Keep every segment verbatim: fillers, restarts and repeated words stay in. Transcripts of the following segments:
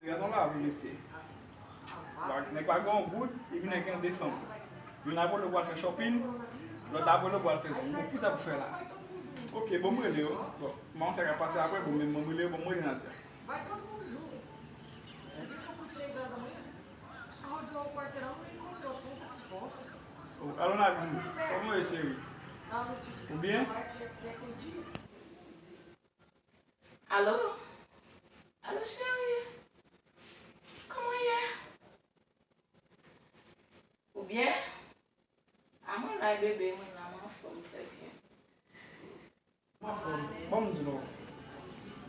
Gad yon lavi, mesye. Nèg pa gen yon goud, epi nèg gen de fanm. Youn apre l ou pral fè shopping, lòt apre l ou pral fè zong. Bon, kisa pou fè la? Ok, bon, m rele yo. Bon, m pa konn sa k ap pase apre, bon, men m rele yo, bon, m rele Nadia. Oh, alo, Nadia, kòman w ye, cheri? Ou byen? Alo? Alo, cheri? Kòman w ye? Ou byen? A, mwen la, bebe, mwen la, mwen anfòm, trè byen. Mwen anfòm. Bon, m di nou,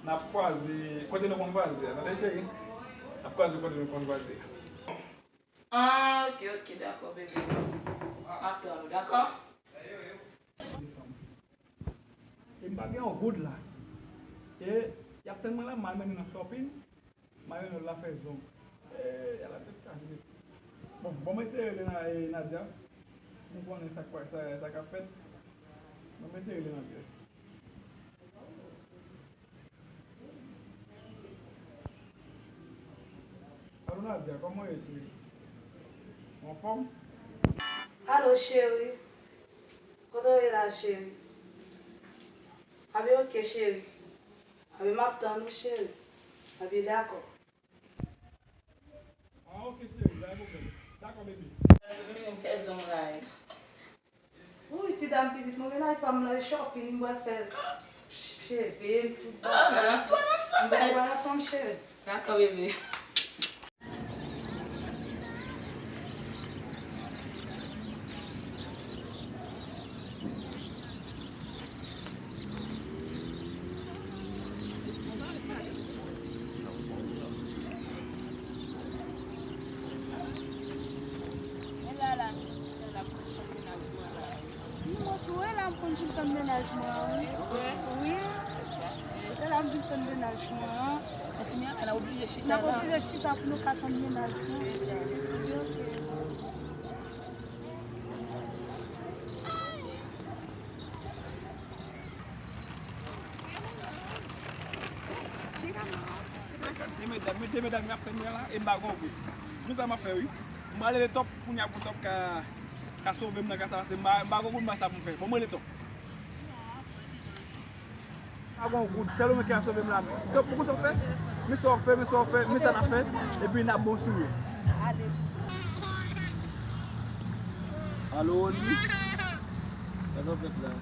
n ap kwaze kote nou konn kwaze a, tande, cheri? N ap kwaze kote nou konn kwaze a. Ah, ok, ok, dakò, bebe. M ap tann ou, dakò? E m pa gen yon goud la. E y ap tann mwen la, m al mennen nan shopping. Mayo nou la fè zong. Eey, ala tèt chaje mesye. Bon, bon, mwen eseye rele Na- eh, Nadia. Nou konnen sa k pa- sa, sa k ap fèt. Bon, mwen eseye rele Nadia. Alo, Nadia, kòman w ye, cheri? Ou anfòm? Alo, cheri. Kote w ye la, cheri? Abi, ok, cheri. Abi, m ap tann ou, cheri. Abi, dakò. Ah, ok, cheri, pa gen pwoblèm. Dakò, bebe. Mwen menm fè zong la, wi. Wi, ti dam pitit, mwen mennaj pa m nan shopping, m pral fè cheve m, tout bagay. Ah, twa ansanm, bèl. M pral ansanm, cheri. Dakò, bebe. Mwen tou, e la m konn fin tann mennaj mwen an, wi. Wi. E la m fin tann mennaj mwen an. N ap oblije chita pou nou ka tann mennaj mwen. Wi, ok. Gade medam, gade medam y ap tann mwen la, e m pa gon goud. Men sa m ap fè, wi. M prale rele Top kounye a pou Top ka, ka sove m nan ka sa, paske m pa, m pa gon goud, m pa sa pou m fè. Bon, mwen rele Top. Pa gon goud, sèl ou menm ki ka sove m la. Top, pou kisa w fè? Men sa w fè, men sa w fè, men sa n ap fè, epi n ap bon sou yo. Alo, Rony? Sa k ap fèt la?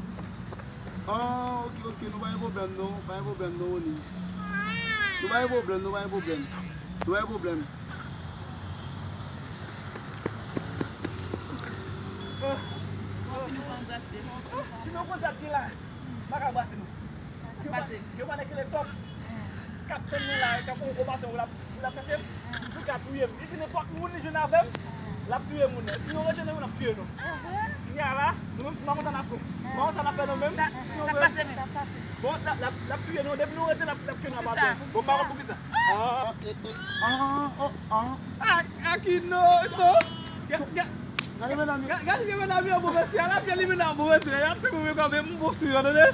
Ah, ok, ok, nou pa gen pwoblèm non, pa gen pwoblèm non, Rony. Nou pa gen pwoblèm, nou pa gen pwoblèm. Nou pa gen pwoblèm. Oh, oh, oh. Si nou konn sa k gen la, m pa ka brase nou. Yo pa, yo pa nèg rele Top. K ap tann mwen la, k ap pran gwo baton, l ap, l ap chache m. Pou l ka touye m. Epi nenpòt moun li jwenn avè m, l ap touye moun nan. Si nou retire nou, n ap touye nou. Kounye a la, nou menm, m pa konn sa n ap fè. M pa konn sa n ap fè nou menm. Si nou retire, bon, l ap, l ap, l ap touye nou. Depi nou rete, l ap, l ap touye nou a baton. Bon, m pa konn poukisa. Ah, eh, eh, ah, oh, ah. Ah, ah, ki non, non. Ga-, ga-, gade medam yo. Ga-, gade vye medam yo, bon, mesye, ala vye li medam, bon, mesye, y ap fè mwen kòm m bon sou yo, tande?